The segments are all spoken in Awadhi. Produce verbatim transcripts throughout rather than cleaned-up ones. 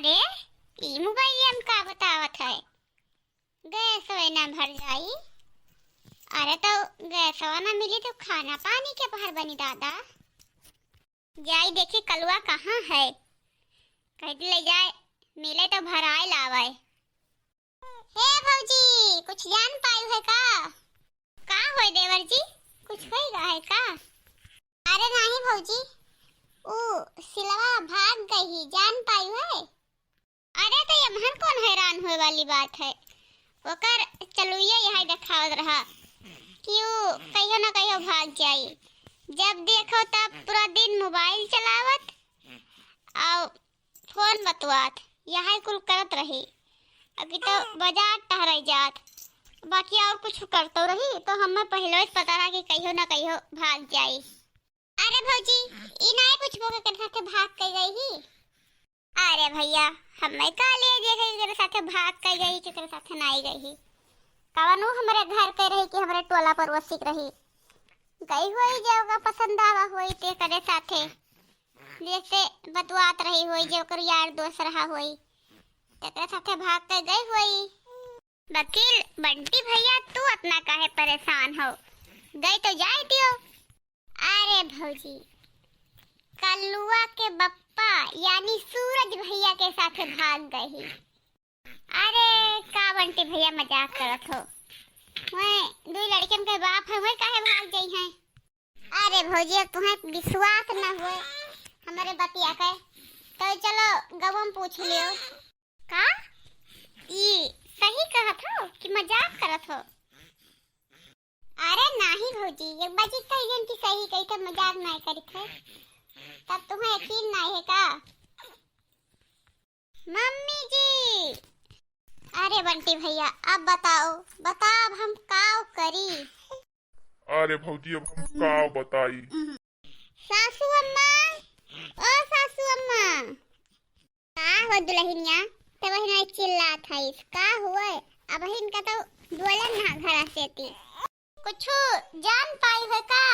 अरे, ई मोबाइलिया में का बतावत है? गैसवे ना भर जाई। अरे, तो गैसवा ना मिली तो खाना पानी के पहर बनी दादा। जाई देखी कलुआ कहाँ है, कह दे ले जाए, मिले तो भराए लावे। हे भौजी, कुछ जान पायु है का? का होय देवर जी, कुछ होय गा है का? अरे नाही भौजी, ऊ सिलवा भाग गई, जान पायु है? अरे तो यमहन कौन हैरान होए वाली बात है, ओकर चलुइया यही देखावत रहा कि ऊ कहियो ना कहियो भाग जाई। जब देखो तब पूरा दिन मोबाइल चलावत और फोन बतवात, यही कुल करत रही। अभी तो बाजार टहराई जात, बाकी और कुछ करतो रही तो हमें पहले से पता रहा कि कहियो ना कहियो भाग जाई। अरे भौजी, ई नाई पूछबो केकरे साथे भाग के गई ही? अरे भैया, हमें का लिए जे है केकरे साथे भाग के गई, केकरे साथे नाई गई ही? कवन ऊ हमरे घर के रही कि हमरे टोला पड़ोसी के रही? गई होई जे ओका पसंद आवा होई ते करे साथे, जैसे बतवात रही होई जे ओकर यार दोस्त रहा होई, तेकरे साथे भाग के गई होई। वकील बंटी भैया, तू अतना काहे परेशान हो? गई तो जाए दियो। अरे भौजी, कल्लुआ के बप्पा यानी सूरज भैया के साथे भाग गई। अरे का बंटी भैया मजाक करत हो? वह दो लड़कन के बाप है, वह काहे भाग जाई हैं? अरे भौजी, अब तुम्हें विश्वास न हुए हमारे बतिया के, तो चलो गवम पूछ लियो। का? ई सही कहत हो कि मजाक करत हो? अरे नाही भौजी, एक बाजी कही जन कि सही कही तो मजाक नहीं करी थे, तब तुम्हें यकीन नहीं है का? मम्मी जी। अरे बंटी भैया, अब बताओ, बताओ अब हम काव करी? अरे भौजी, अब हम काव बताई? सासू अम्मा, ओ सासू अम्मा। का हो दुल्हनिया, तब हिना चिल्लात हईस, का हुए? अब इनका तो बोलन ना घरा से ती। कुछ जान पाई है का?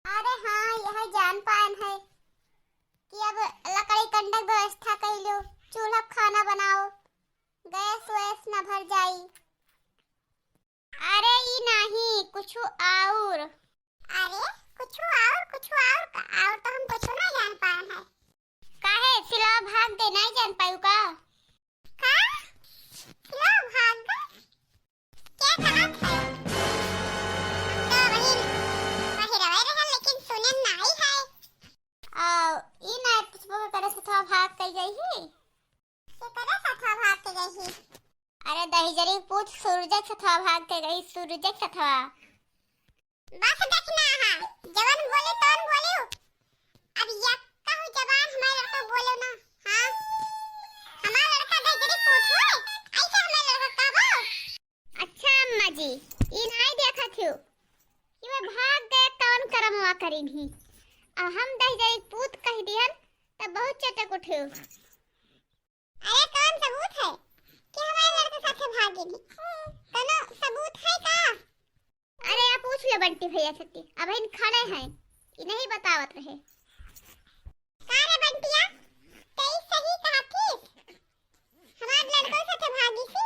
अरे हाँ, यह जान पायन है कि अब लकड़ी कंडक व्यवस्था कर लो, चूल्हा पे खाना बनाओ, गैस वैस ना भर जाई। अरे ई नाही, कुछ और। अरे कुछ और, कुछ और का? और तो हम कुछ ना जान पायन है। काहे सिला भाग दे, नहीं जान पायु का? का? सिला भाग दे? क्या बात है? हम तो वही, वही रहे रहन, लेकिन सुने नहीं है। आ, ई ना पुष्पा के करे से थोड़ा भाग कई गई ही। के करे से थोड़ा भाग के गई ही? अरे दहिजरी पूत सूरज के थोड़ा भाग के गई, सूरज के थोड़ा। बस देखना है, जवन बोली तवन बोली। अब यक्का हूँ जबान हमारे लड़का बोले ना, हाँ? हमारा लड़का दहिजरी पूत हुए, ऐसे हमारे लड़का कहबो? अच्छा अम्मा जी, ई नाई देखत हो कि मैं भाग गए कौन करमवा करीन ही। अब हम दहिजरी पूत कह दिहन, तब बहुत चटक उठे। अरे कौन सबूत है कि हमारे लड़के साथे भागे नहीं? कोनो सबूत है का? अरे आप पूछ लो बंटी भैया से, अब इन खड़े हैं, इन्हीं बतावत रहे। का रे बंटिया, तई सही कहा थी, हमार लड़को साथे भागी सी,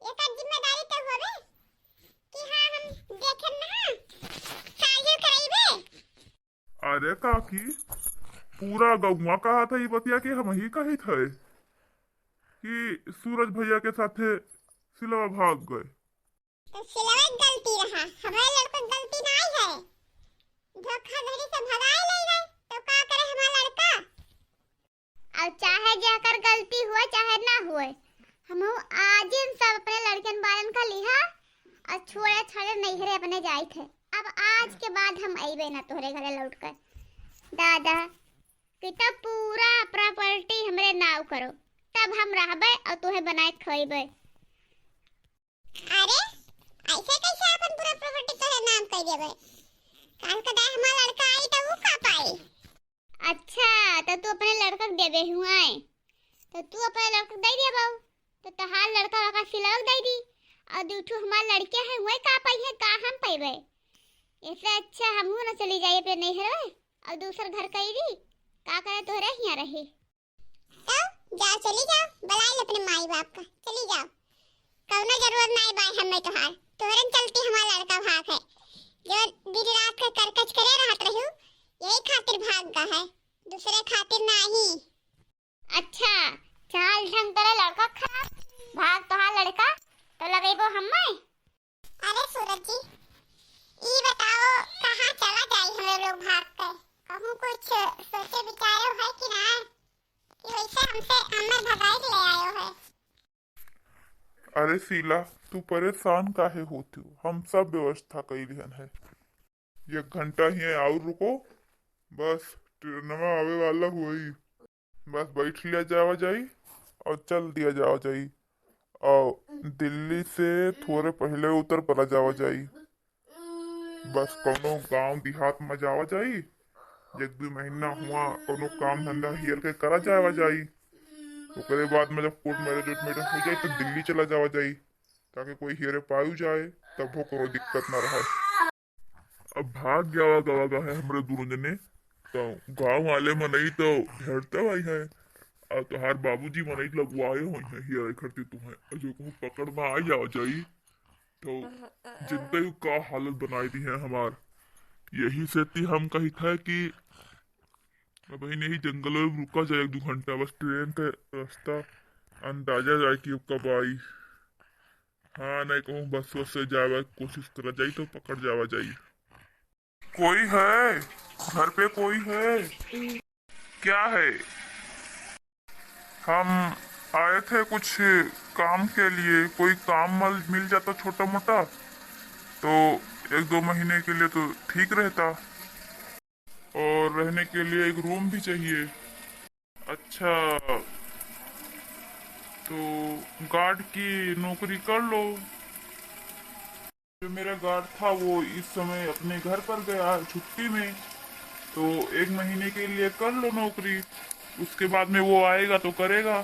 एकर जिम्मेदारी तो होवे कि हाँ हम देखेन ना, साहिल करइबे। अरे काकी, पूरा गौवा कहत है ई बतिया कि हमही कहित है कि सूरज भैया के साथे सिलवा भाग गए। तो सिलवा के गलती रहा, हमारे लड़का के गलती नाई है। धोखाधड़ी से भगाए ले गए, तो का करे हमारा लड़का? अब चाहे जेकर गलती हुए चाहे ना हुए, हमहू आज इन सब अपने लड़कन बालन का लिहा और छोड़े छाड़े नैहरे अपने जाइत है। अब आज के बाद हम अइबे ना तोहरे घरे लौट कर। दादा, कि तब पूरा प्रॉपर्टी हमरे नाव करो, तब हम रहबे और तोहे बनाए खइबे। अरे, ऐसे कैसे अपन पूरा प्रॉपर्टी तोहरे नाम कर देबे? काल का दाई हमार लड़का आई तो ऊ का पाई? अच्छा, तो तू अपने लड़का के देबे हुआए, तो तू अपने लड़का के दे दिया बाऊ, तो तहार लड़का वका सिलवा के दे दी, और दू ठो हमार लड़के हैं, वही का पाई है, का हम पैबे? इससे अच्छा हमहू ना चली जाई अपने नैहर में, और दूसर घर कई दी, का करे तोहरे हियाँ रही। तो जाओ, चली जाओ, माई बाप का, चली जाओ। कौनो जरूरत नाई बाय हमें तोहार। तोहरन चलती हमार लड़का भाग है। जो दिन रात के करकच करे रहत रहियो, यही खातिर भाग गा है, दूसरे खातिर नाही। अच्छा, चाल ढंग करे लड़का खराब, भाग तोहार लड़का, तो लगइबो हमें। अरे सूरज जी, ई बताओ, कहाँ चला जाई हमरे लोग भाग के? कहूँ कुछ सोचे विचारे है कि ना, कि वैसे हमसे अमर भगाई के ले आयो है? अरे शीला, तू परेशान काहे होत हो? हम सब व्यवस्था कई लिहन है। एक घंटा ही और रुको, बस ट्रेनवा आवे वाला हुई। बस बैठ लिया जावा जाई और चल दिया जावा जाई। और दिल्ली से थोड़े पहले उतर पड़ा जावा जाई। बस कौनो गांव देहात में जावा जाई, एक दो महीना हुआ कौनो काम धंधा हियर के करा जावा जाई। ओकरे बाद में जब कोर्ट मैरिज वैरिज हो जाए तो दिल्ली चला जावा जाई, ताकि कोई हियरे पायु जाए, तब हो कोनो दिक्कत ना रहे। अब भाग जावा गवा गा है हमरे दोनों जने, तो गांव वाले मनई तो हेरते हुई है, और तोहार बाबूजी मनई लगवाए हुई है हियरे खरती तू है, जो कहूँ पकड़ में आ जावा जाई, तो जनते हो का हालत बनाई दी है हमार। यही से ती हम कही था कि अब यही जंगल में रुका जाए एक दो घंटा, बस ट्रेन के रास्ता अंदाजा जाए कि कब आई। हाँ, नहीं कहूँ बस वस से जावा कोशिश करा जाई तो पकड़ जावा जाई। कोई है घर पे? कोई है? क्या है? हम आए थे कुछ काम के लिए, कोई काम मल-, मिल जाता छोटा मोटा तो एक दो महीने के लिए तो ठीक रहता, और रहने के लिए एक रूम भी चाहिए। अच्छा, तो गार्ड की नौकरी कर लो। जो मेरा गार्ड था वो इस समय अपने घर पर गया है छुट्टी में, तो एक महीने के लिए कर लो नौकरी, उसके बाद में वो आएगा तो करेगा।